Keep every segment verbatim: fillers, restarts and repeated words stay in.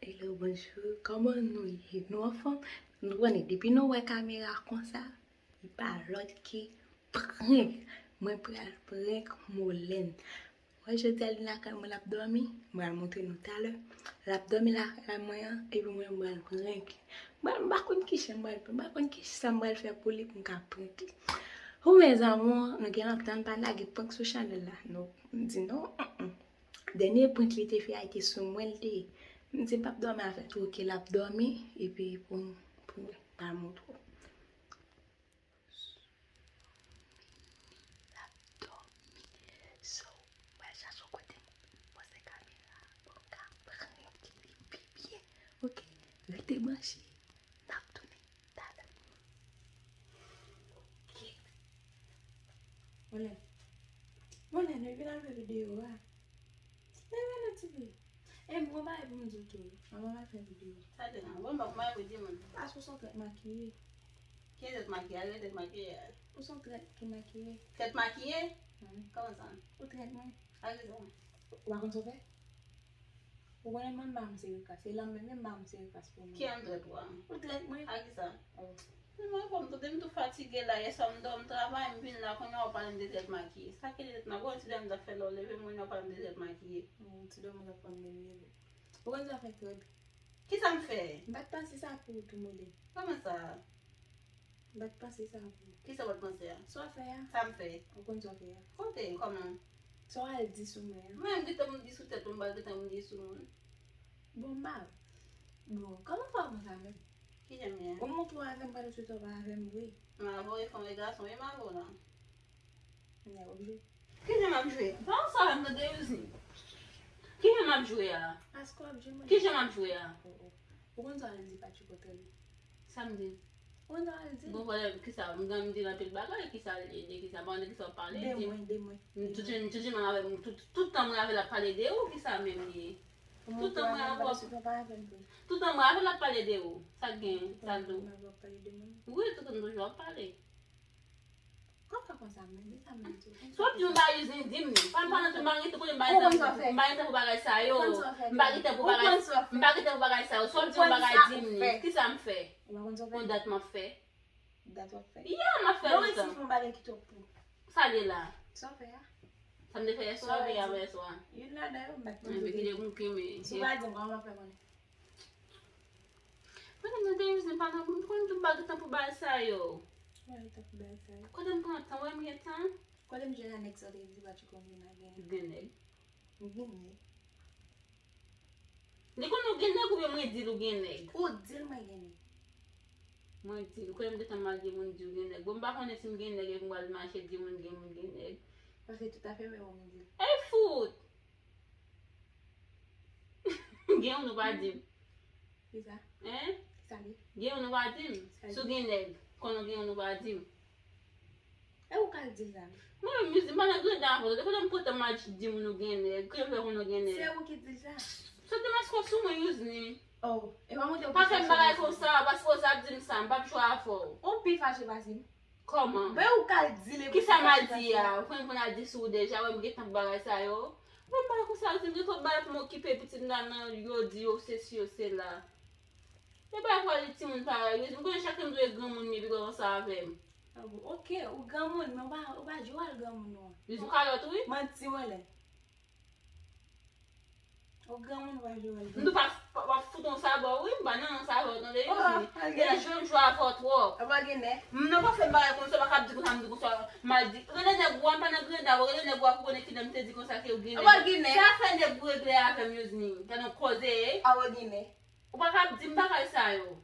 Hello, bonjou. Kòman nou ye? Nou anfòm? Nou konnen, depi nou wè kamera konsa, li pa lòt ke prank. Mwen pral prank Molène. Wè, jodi a li lakay mwen, l ap dòmi. Mwen pral montre nou talè. L ap dòmi lakay mwen an, epi mwen pral prank. Mwen, m pa konn ki jan mwen pral, m pa konn ki sa mwen pral fè pou li pou m ka prank li. Ou mes amours, nou gen lontan n pa lage prank sou chanèl la. Non, m di non. Dènye prank li te fè a te sou mwen l te ye. M di m p ap dòmi avè l tou, oke, l ap dòmi, epi pou m, pou m pa montre w. L ap dòmi. So, mwen chache yon kote m poze kamera pou m ka prank li pi byen. Oke, rete branche. N ap tounen talè. Oke. Mwen lè. Mwen lè, nou vin al fè videyo a. Leve nan ti pi. E m gon bagay pou m di w tou wi. Anvan m al fè videyo. Sa te nan bon bòk mwen pou di moun. Paske w se yon trèt makiye. Ki trèt makiye? Arete trèt makiye a. Ou se yon trèt ki makiye. Trèt makiye? Wi. Kòman sa? Ou trèt mwen. Arete sa. Ou pa konn sa w fè? Ou konnen mwen m pa m sere kras. Se lanmè menm m pa m sere kras pou mwen. Ki an trèt ou a? Ou trèt mwen. A ki sa? Oh. Mwen kòm tande m tou fatige la, yèswa m dòmi travay, m vin la, kounye a w pale m de trèt makiye. Sa ki trèt makiye? Ou wè ti dòmi m t ap fè lè w leve m, kounye a w pale m de trèt makiye. Yon ti dòmi w t ap fè m leve. Ou konn sa fè krèb. Ki sa m fè? M pa t panse sa pou ou tou, Molène. Kòman sa? M pa t panse sa pou ou. Ki sa w pa t panse a? Sa w fè a? Sa m fè? Ou konn sa w fè a? Kote? Kòman? Sa w al di sou mwen an. Mwen menm, gen tan moun di sou tèt mwen, m pral gen tan moun di sou moun. Bon, m pa. Bon, kòman fè w konn sa menm? Ki jan m ye a? Ou montre w avè m, pandan se tan w pa avè m vre. M avè w e fanm e gason, e m avè w la. Nè w ap jwe. Ki jan m ap jwe? Pa ansanm avè m tande Yuzi. Ki jan m ap jwe a? Paske w ap jwe mwen. Ki jan m ap jwe a? Oh, oh. Ou konn sa w al di Patchiko tande? Sa m di? Ou konn sa w al di? Bon, pwoblèm, kisa? M gen m di l anpil bagay, kisa l ye, de kisa? M pa konn de kisa w ap pale, di m. De mwen, de mwen. M toujou, m toujou menm avè m, tout, tout tan mwen avè l ap pale de ou, kisa menm li ye? Tout tan mwen avè w, tout tan mwen avè l ap pale de ou. Sa k gen, sa l di w? Wi, tout tan m toujou ap pale. Kòman fè konsa menm? Di sa menm tou. Si w ap di yon bagay Yuzi, di m li. Pa m pa nan tout, m pa gen tan pou bagay sa yo. M pa gen tan pou bagay sa yo. M pa gen tan pou bagay, m pa gen tan pou bagay sa yo. Si w ap di yon bagay, di m li. Kisa m fè? Ou pa konn sa w fè? Yon dat m ap fè. Dat w ap fè? Yeah, m ap fè lontan. Mwen resi fè yon bagay ki twòp pou. Sa l ye la? Sa w fè a? Sa m te fè yèswa oubyen avè yèswa? Youn ladan yo, m pa t tande. Epi ki de moun ki men. Si w pa di m, kòman m ap fè konnen? Mwen menm nan te Yuzi pa nan, m konn di m pa gen tan pou bagay sa yo. Mwen gen tan pou bagay sa yo. Kote m pran tan, wè m gen tan. Kote m jwenn a nèg sa w te di Patchiko m vin a gen? Gen nèg. M gen nèg. Li konn ou gen nèg oubyen mwen di l ou gen nèg? Ou di l mwen gen nèg. Mwen di l, kote m gen tan m al gen moun di w gen nèg? Bon, m pa konnen si m gen nèg epi m pral mache di moun gen moun gen nèg. Paske tout afè m e w m di l. Ey fout! Gen yon nou pa di m. Kisa? Hein? Kisa li? Gen yon nou pa di m. Sa li? Si w gen nèg, konnen w gen yon nou pa di m. E ou k al di l sa? Mwen menm, Yuzi, m pa nan granda avè w. Depi lè m pran tan m al di moun ou gen nèg, ki fè konnen w gen nèg? Se ou ki di l sa. Sot de maskò sou mwen, Yuzi. Oh, e pa montre w ki fache pase m. Pa fè m bagay konsa, paske w sa ap di m sa, m p ap jwe avè w. Ou pi fache pase m. Kòman? Ben ou k al di l e pou ki fache pase m. Kisa m al di a? Ou konn, konn al di sou ou deja, wè m gen tan pou bagay sa yo. Mwen pa konsa, Yuzi, m gen twòp bagay pou m okipe, pitit m nan, nan yo di yo sesi yo sela. E bagay pou al di timoun parèy, Yuzi, m konnen chak tan m dwe granmoun li pi konsa avè m. Ah bon, oke, ou granmoun, men ou pa, ou pa jwe wòl granmoun ou an. Yuzi, ou kalòt wi. Manti mwen lè. Ou granmoun, ou pa jwe wòl granmoun. M tou pa, pa, pa fout on sa bò wi, m pa nan sa bò tande Yuzi. Al gen nèg. Jwe m jwe avè w twòp. Ou pa gen nèg. M nan pa fè bagay konsa, ou pa ka ap di konsa, m di konsa. M al di, rele nèg ou a, m pa nan granda, rele nèg ou a pou konnen kilè m te di konsa ke ou gen nèg. Ou pa gen nèg. Se afè nèg ou regle avè m Yuzi. Tande yon koze. Ou pa gen nèg. Ou pa ka ap di m bagay sa yo.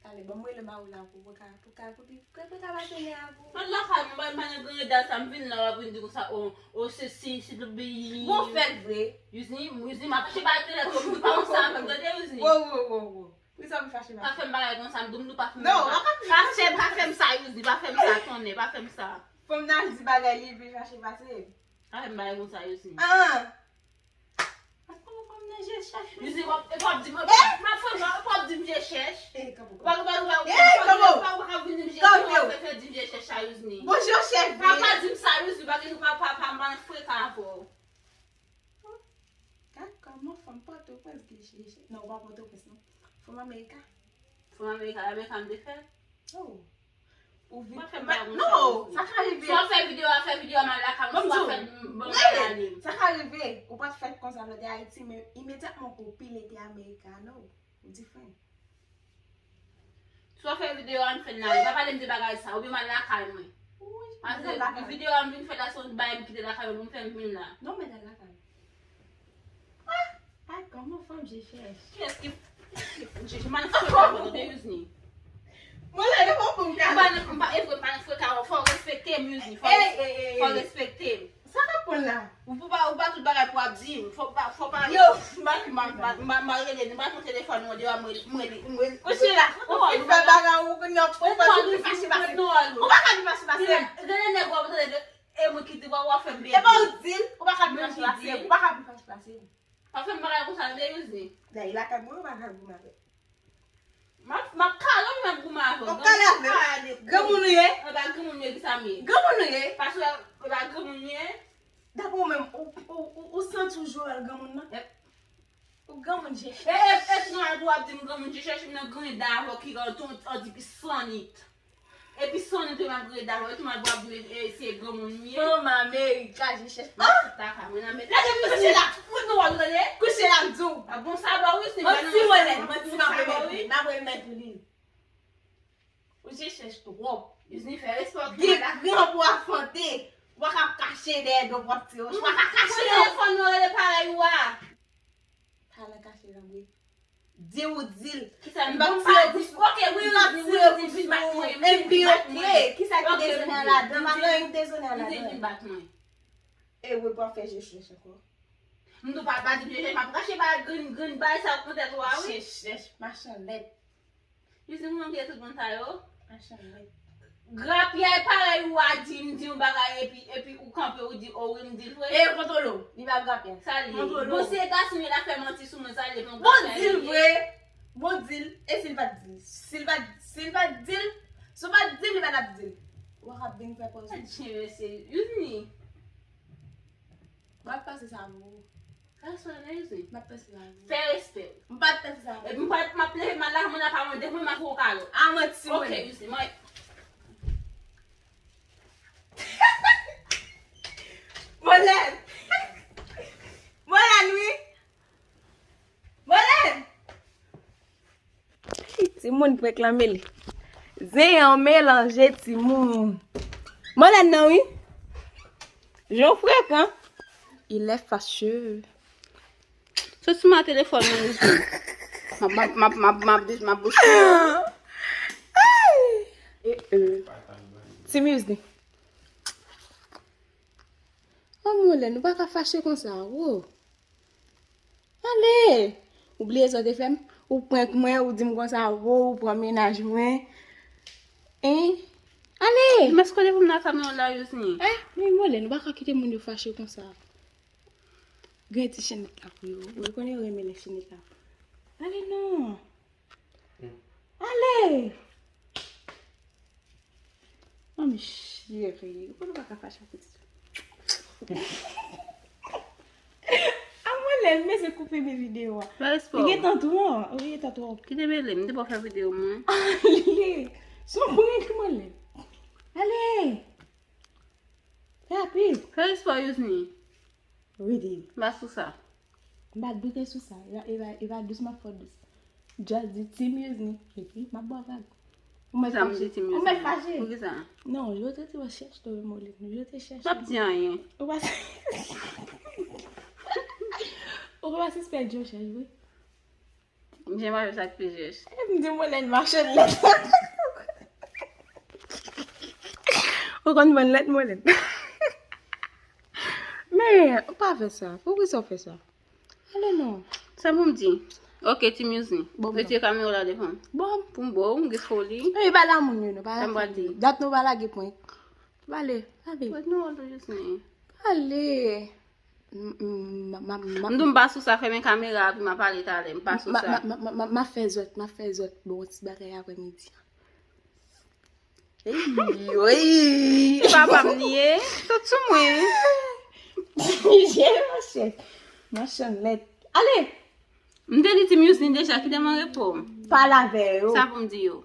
Talè, ban m rele mari w la pou, pou ka, pou ka, pou, pou, pou ka pase nè a pou. Mwen lakay mwen, m pa nan granda sa, m vin la, w ap vin di konsa, o, o, se si, si l obeyi. Bon, fèt vre. Yuzi, Yuzi, m ap chita tèlè tou, m pa konsa avè m, tande Yuzi. Wo, wo, wo, wo. Poukisa m fache pase? Pa fè m bagay konsa, m di w, m di w pa fè m sa. Non, pa fè m sa, Yuzi, pa fè m sa, konnen, pa fè m sa. Fanm nan di bagay, li vin fache pase. Pa fè m bagay konsa, Yuzi. Ah! Paske mwen fanm nan je chèch. Yuzi, w ap, w ap di m, eh? M ap fè w, w ap di m je chèch. Eh, kanpe w. W ap, w ap, w ap, eh, kanpe w. W ap, w ap vin di m je chèch, w ap fè, fè di m je chèch sa, Yuzi. Bon, je chèch, pa, pa di m sa, Yuzi, pa gen nou pa, pa, pa, m pa nan frekan avè w. Gad kòman fanm Pòtoprens gen je chèch. Non, Pòtoprens non. Fanm Amerika. Fanm Amerika, Amerika m te fè. Oh. Ou vin. Ou pa fè bagay konsa non, sa ka rive. Si w ap fè videyo, w ap fè videyo a mal lakay mwen, si w ap fè ban m la ale. Sa ka rive. Ou pa t fèt konsa lè w te Ayiti, men imedyatman ke w pile te Amerika, non. Ou diferan. Si w ap fè videyo a, ann fè l nan. Pa pale m de bagay sa, oubyen m al lakay mwen. Paske videyo a m vin fè la, se yon bagay m kite lakay mwen pou m fè m vin la. Non, men al lakay mwen. Ah! Ay, kòman fanm je chèch? Kiyès ki je chèch? M pa nan frekan avè w, tande, Yuzny. Mwen la, yo pa pou m ka. M pa nan, m pa, e vre, m pa nan frekan avè w. Fò w respekte m, Yuzny. Fò w respekte m. Sa k ap pran la? Ou pa, ou pa tout bagay pou ap di m. Fò pa, fò pa. Yo, m pa, m pa, m pa, m pa, m pa rele, m pa pran telefòn mwen deyò, m rele, m rele, m rele. Kouche la, ou fin fè bagay ou kounye a, ou pa vin fache pase m. Ou pa ka vin fache pase m. Gen de nèg w ap tande, e mwen ki di w ap fè m bebe. E pa ou di l, ou pa ka vin fache pase m. Ou pa ka vin fache pase m. Pa fè m bagay konsa, tande, Yuzny. Dayè, lakay mwen, ou pa ka vin avè m. M ap, m ap kale w, m ap goumen avè w. W ap kale avè m? Granmoun ou ye? E pa granmoun m ye, kisa m ye? Granmoun ou ye? Paske e pa granmoun m ye. Daprè w menm, ou, ou, ou, ou santi w jwe wòl granmoun nan? Ou granmoun je chèch. E, e, e, si nou al pou w ap di m granmoun je chèch, m nan grenn dan avè w ki rann ton, on dipi sannit. Epi sannit m ap grenn dan avè w, tou m al pou w ap di m, e, se granmoun m ye. Fanm Amerika je chèch. Mwen fout lakay mwen nan men. Lage m kouche la. Fout nou wòl ou tande? Kouche la, m di w. A bon sa ba wi, se. Manti mwen nèt, manti m ap remèt ou li. M ap remèt ou li. Ou je chèch twòp. Yuzny fè respè w. Gen gran pou afwonte. Ou pa ka ap kache dèyè do pou ap tire w. Ou pa ka kache non. Telefòn nan rele parèy ou a. Pa nan kache nan vre. Di ou di l. Kisa m pa di? Ok, wi, ou di, wi, ou di, vin bat mwen. Epi ok, kisa ki dezonnen ladan? M ap gen yon dezonnen ladan. Vin bat mwen. E wi, pou ap fè je chèch ankò. M tou pa, pa di m je chèch, m ap rache ba grenn, grenn bay sa pou tèt ou a, wi. Je chèch, machann lèt. Yuzny, ou menm ki tout moun sa yo? Machann lèt. Grapyay parèy ou a di m, di yon bagay epi, epi ou kanpe ou di, o wi, m di l vre. E kontwole w, li pa grapyay. Sa l ye? Kontwole w. Bon, si e gason l ap fè manti sou mwen, sa l ye? Bon, di l vre. Bon, di l. E si l pa t di l? Si l pa, si l pa t di l, si w pa t di l, li pa t ap di l. Ou pa ka vin fè pòz ou. Adje, mesye, Yuzny. M ap pase sa pou ou. Sa sou la, Yuzny? M ap pase sa pou ou. Fè respè. M pa t pase sa pou ou. Epi m pa, m ap leve m al la, mwen ap mande mwen, m ap fè w kado. A manti mwen. Ok, Yuzny, mwen. Mwen lèd. Mwen lèd, wi. Mwen lèd. Timoun prank lan mele. Zen an melanje timoun. Mwen lèd nan wi. Jan w frekan. Il est fâcheux. Sot sou ma telefòn mwen, Yuzny. M ap, m ap, m ap, m ap, m ap, m ap bouche. Ti Yuzny. An mwen lèd, nou pa ka fache konsa, wo. Ale! Ou bliye sa w te fè m? Ou prank mwen, ou di m konsa, wo, ou pran mennaj mwen. Hein? Ale! Mès kote pou m nan sa nou la, Yuzny? Eh, men mwen lèd, nou pa ka kite moun yo fache konsa. Gen ti chenèt la pou yo. Ou konnen yo renmen lè chenèt la. Ale non. Ale! Manmi cheri, ou konnen w pa ka fache ak pitit ou. A mwen lèd, mesye koupe men videyo a. Li gentan twò, li gentan twò. Kite mele m, m te pa fè videyo mwen. Ale! Se yon prank mwen lèd. Ale! Fè rapid. Fè espò, Yuzny. Rete. M pa sou sa. M pa t dwe te sou sa. E pa, e pa, e pa dous m ap fè w dous. Just di Team Yuzny. Epi, m ap ba w vag. Ou mèt fache. Ou mèt fache. Poukisa? Non, yo te di w chèch tou mole. Yo te chèch. M p ap di anyen. Ou pa, ou pa sispèk yo chèch, wi. Jen mache sa k pi jès. M di mwen lèd machann lèd. Ou konn mwen lèd mwen lèd. Men, ou pa fè sa. Poukisa w fè sa? Ale non. Sa pou m di? Ok, Team Yuzny. Bon, retire kamera w la devan m. Bon. Pou m bo, m gen foli. Epi pa la moun yo, nou pa la moun yo. Dat nou pa lage pwen. Pale, pale. Wè nou an tou Yuzny. Pale. M, m, m, m, m, m, m di w m pa sou sa, fèmen kamera a, epi m a pale talè, m pa sou sa. M, m, m, m, m, m ap fè zòt, m ap fè zòt. Bon, ti bagay aprèmidi. Ey, ey. Se papa m li ye, sot sou mwen. Je, monchè. Machann lèd. Ale! M te di Team Yusni deja, kite m an repo. Pale avè yo. Sa pou m di yo.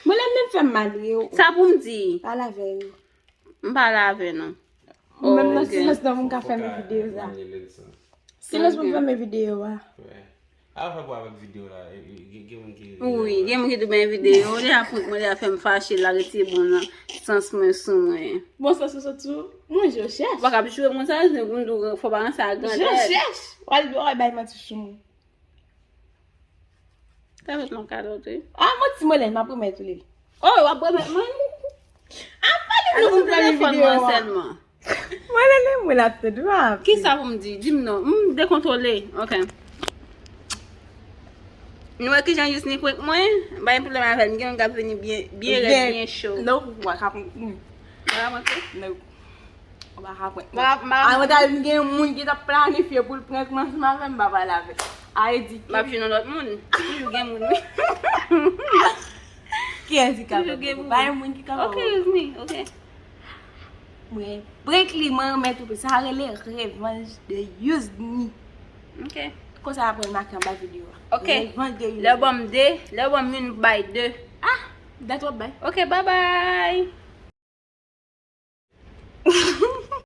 Mwen lè menm fè m mal wi yo. Sa pou m di. Pale avè yo. M pale avè nou. Menm nan Ok. Silans nan moun ka fèmen videyo sa. Silans pou m fèmen videyo a. A fè pou avèk videyo la, gen moun ki. Wi, gen moun ki tou ben videyo. Ou deja prank mwen, deja fè m fache, la retire bon nan sans mwen sou mwen. Bon, sa sou sot sou. Mwen je chèch. Ou pa ka ap joure mwen sa, se pou m di w fò pa ranse a Je grandèt. chèch. Wal di w bay manti sou mwen. Sa fèt non kalòt wi. Ah, manti mwen lè, m ap remèt ou li. Oh, w ap remèt mwen? Apa li Alò nou sou telefòn videyo mwen a? Sèlman. Mwen lè lè mwen la tèt w ap. Ki sa pou m di? Di m non. M dekontwole. Ok. Nou wè kijan Yusni prank mwen? M pa gen pwoblèm avè l. M gen yon k ap vini byen, byen rèd, byen cho. Non, w pa ka prank mwen. Mwen pa manke? Non. W pa ka prank mwen. Mwen pa, mwen pa. Avantaj m gen yon moun ki t ap planifye pou l prank mwen ansanm avè m, m pa pale avè l. A e di M ap jwenn yon lòt moun. Toujou gen moun wi. Kiyès ki ka Toujou gen prank mwen? moun. Pa yon moun ki ka Ok, Yusni, ok. Mwen prank li, mwen remèt ou, sa rele revanj de Yusni. Ok. Konsa apre l make anba videyo a. Ok. Revanj de Yusni. Lè w ban m de, lè w ban m youn, m bay de. Ah, dat w ap bay. Ok, bye bye.